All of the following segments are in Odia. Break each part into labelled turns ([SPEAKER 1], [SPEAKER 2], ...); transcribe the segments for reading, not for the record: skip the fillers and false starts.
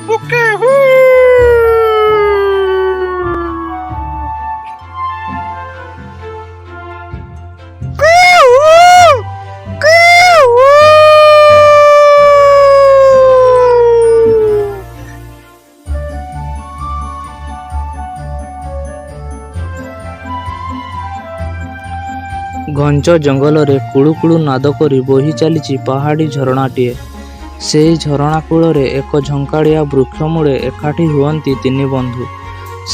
[SPEAKER 1] ପକେଇବୁ।
[SPEAKER 2] ଘଞ୍ଚ ଜଙ୍ଗଲରେ କୁଳୁ କୁଳୁ ନାଦ କରି ବୋହି ଚାଲିଛି ପାହାଡ଼ୀ ଝରଣାଟିଏ। ସେଇ ଝରଣା କୂଳରେ ଏକ ଝଙ୍କାଳିଆ ବୃକ୍ଷମୂଳେ ଏକାଠି ହୁଅନ୍ତି ତିନି ବନ୍ଧୁ।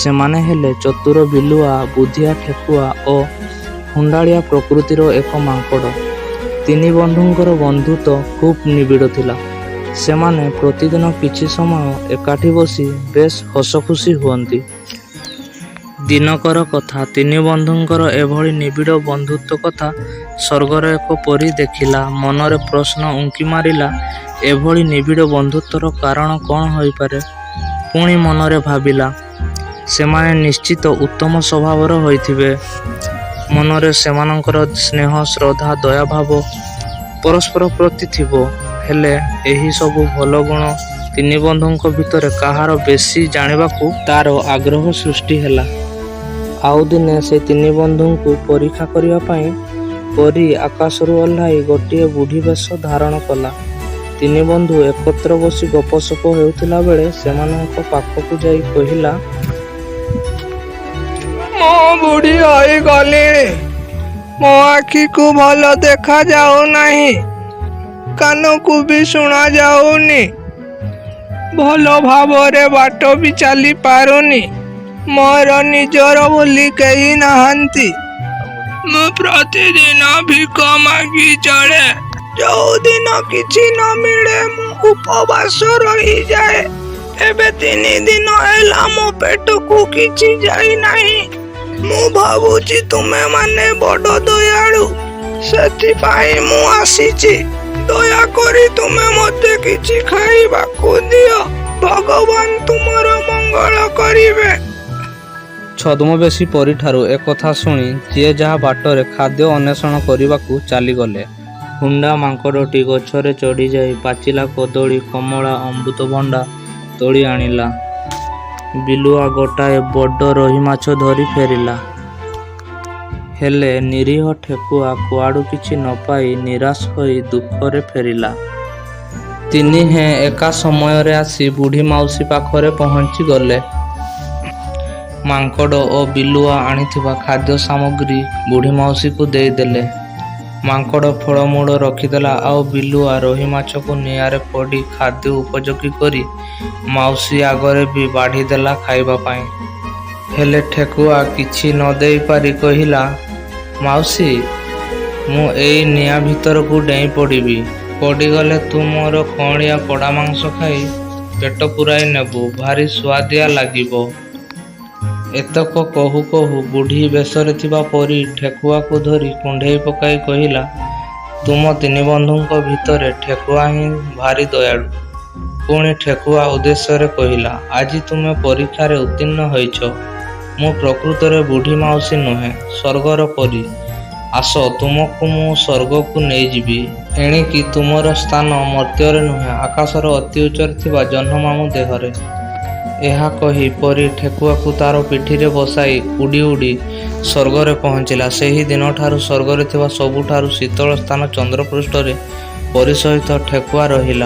[SPEAKER 2] ସେମାନେ ହେଲେ ଚତୁର ବିଲୁଆ, ବୁଦ୍ଧିଆ ଠେକୁଆ ଓ ହୁଣ୍ଡାଳିଆ ପ୍ରକୃତିର ଏକ ମାଙ୍କଡ଼। ତିନି ବନ୍ଧୁଙ୍କର ବନ୍ଧୁତ୍ୱ ଖୁବ୍ ନିବିଡ଼ ଥିଲା। ସେମାନେ ପ୍ରତିଦିନ କିଛି ସମୟ ଏକାଠି ବସି ବେଶ୍ ହସଖୁସି ହୁଅନ୍ତି। ଦିନକର କଥା। ତିନି ବନ୍ଧୁଙ୍କର ଏଭଳି ନିବିଡ଼ ବନ୍ଧୁତ୍ୱ କଥା ସ୍ୱର୍ଗର ଏକ ପରୀ ଦେଖିଲା। ମନରେ ପ୍ରଶ୍ନ ଉଙ୍କି ମାରିଲା, ଏଭଳି ନିବିଡ଼ ବନ୍ଧୁତ୍ୱର କାରଣ କ'ଣ ହୋଇପାରେ? ପୁଣି ମନରେ ଭାବିଲା, ସେମାନେ ନିଶ୍ଚିତ ଉତ୍ତମ ସ୍ୱଭାବର ହୋଇଥିବେ। ମନରେ ସେମାନଙ୍କର ସ୍ନେହ, ଶ୍ରଦ୍ଧା, ଦୟାଭାବ ପରସ୍ପର ପ୍ରତି ଥିବ। ହେଲେ ଏହି ସବୁ ଭଲ ଗୁଣ ତିନି ବନ୍ଧୁଙ୍କ ଭିତରେ କାହାର ବେଶୀ ଜାଣିବାକୁ ତା'ର ଆଗ୍ରହ ସୃଷ୍ଟି ହେଲା। ଆଉ ଦିନେ ସେ ତିନି ବନ୍ଧୁଙ୍କୁ ପରୀକ୍ଷା କରିବା ପାଇଁ ପରୀ ଆକାଶରୁ ଓହ୍ଲାଇ ଗୋଟିଏ ବୁଢ଼ୀ ବେଶ ଧାରଣ କଲା। ତିନି ବନ୍ଧୁ ଏକତ୍ର ବସି ଗପସପ ହେଉଥିଲା ବେଳେ ସେମାନଙ୍କ ପାଖକୁ ଯାଇ କହିଲା,
[SPEAKER 1] ମୁଁ ବୁଢ଼ୀ ହୋଇଗଲିଣି। ମୋ ଆଖିକୁ ଭଲ ଦେଖାଯାଉ ନାହିଁ, କାନକୁ ବି ଶୁଣାଯାଉନି। ଭଲ ଭାବରେ ବାଟ ବି ଚାଲି ପାରୁନି। ମୋର ନିଜର ବୋଲି କେହି ନାହାନ୍ତି। ମୁଁ ପ୍ରତିଦିନ ଭିକ ମାଗି ଚଳେ। ଯୋଉଦିନ କିଛି ନ ମିଳେ, ମୁଁ ଉପବାସ ରହିଯାଏ। ଏବେ 3 ଦିନ ହେଲା ମୋ ପେଟକୁ କିଛି ଯାଇନାହିଁ। ମୁଁ ଭାବୁଛି ତୁମେମାନେ ବଡ଼ ଦୟାଳୁ, ସେଥିପାଇଁ ମୁଁ ଆସିଛି। ଦୟାକରି ତୁମେ ମୋତେ କିଛି ଖାଇବାକୁ ଦିଅ। ଭଗବାନ ତୁମର ମଙ୍ଗଳ କରିବେ।
[SPEAKER 2] ଛଦ୍ମବେଶୀ ପରୀଠାରୁ ଏକଥା ଶୁଣି ଯିଏ ଯାହା ବାଟରେ ଖାଦ୍ୟ ଅନ୍ୱେଷଣ କରିବାକୁ ଚାଲିଗଲେ। ହୁଣ୍ଡା ମାଙ୍କଡ଼ଟି ଗଛରେ ଚଢ଼ିଯାଇ ପାଚିଲା କଦଳୀ, କମଳା, ଅମୃତଭଣ୍ଡା ତୋଳି ଆଣିଲା। ବିଲୁଆ ଗୋଟାଏ ବଡ଼ ରୋହିମାଛ ଧରି ଫେରିଲା। ହେଲେ ନିରୀହ ଠେକୁଆ କୁଆଡ଼ୁ କିଛି ନ ପାଇ ନିରାଶ ହୋଇ ଦୁଃଖରେ ଫେରିଲା। ତିନିହେଁ ଏକା ସମୟରେ ଆସି ବୁଢ଼ୀ ମାଉସୀ ପାଖରେ ପହଞ୍ଚିଗଲେ। ମାଙ୍କଡ଼ ଓ ବିଲୁଆ ଆଣିଥିବା ଖାଦ୍ୟ ସାମଗ୍ରୀ ବୁଢ଼ୀ ମାଉସୀକୁ ଦେଇଦେଲେ। ମାଙ୍କଡ଼ ଫଳମୂଳ ରଖିଦେଲା ଆଉ ବିଲୁଆ ରୋହିମାଛକୁ ନିଆଁରେ ପୋଡ଼ି ଖାଦ୍ୟ ଉପଯୋଗୀ କରି ମାଉସୀ ଆଗରେ ବି ବାଢ଼ିଦେଲା ଖାଇବା ପାଇଁ। ହେଲେ ଠେକୁଆ କିଛି ନ ଦେଇପାରି କହିଲା, "ମାଉସୀ, ମୁଁ ଏଇ ନିଆଁ ଭିତରକୁ ଡେଇଁ ପଡ଼ିବି। ପୋଡ଼ିଗଲେ ତୁ ମୋର କଅଁଳିଆ ପୋଡ଼ା ମାଂସ ଖାଇ ପେଟ ପୂରାଇ ନେବୁ, ଭାରି ସୁଆଦିଆ ଲାଗିବ।" ଏତକ କହୁ କହୁ ବୁଢ଼ୀ ବେଶରେ ଥିବା ପରୀ ଠେକୁଆକୁ ଧରି କୁଣ୍ଢେଇ ପକାଇ କହିଲା, "ତୁମ ତିନି ବନ୍ଧୁଙ୍କ ଭିତରେ ଠେକୁଆ ହିଁ ଭାରି ଦୟାଳୁ।" ପୁଣି ଠେକୁଆ ଉଦ୍ଦେଶ୍ୟରେ କହିଲା, "ଆଜି ତୁମେ ପରୀକ୍ଷାରେ ଉତ୍ତୀର୍ଣ୍ଣ ହୋଇଛ। ମୁଁ ପ୍ରକୃତରେ ବୁଢ଼ୀ ମାଉସୀ ନୁହେଁ, ସ୍ୱର୍ଗର ପରୀ। ଆସ, ତୁମକୁ ମୁଁ ସ୍ୱର୍ଗକୁ ନେଇଯିବି। ଏଣିକି ତୁମର ସ୍ଥାନ ମର୍ତ୍ତ୍ୟରେ ନୁହେଁ, ଆକାଶର ଅତି ଉଚ୍ଚରେ ଥିବା ଜହ୍ନମାମୁଁ ଦେହରେ।" ଏହା କହି ପରୀ ଠେକୁଆକୁ ତା'ର ପିଠିରେ ବସାଇ ଉଡ଼ି ଉଡ଼ି ସ୍ୱର୍ଗରେ ପହଞ୍ଚିଲା। ସେହି ଦିନଠାରୁ ସ୍ୱର୍ଗରେ ଥିବା ସବୁଠାରୁ ଶୀତଳ ସ୍ଥାନ ଚନ୍ଦ୍ରପୃଷ୍ଠରେ ପରୀ ସହିତ ଠେକୁଆ ରହିଲା।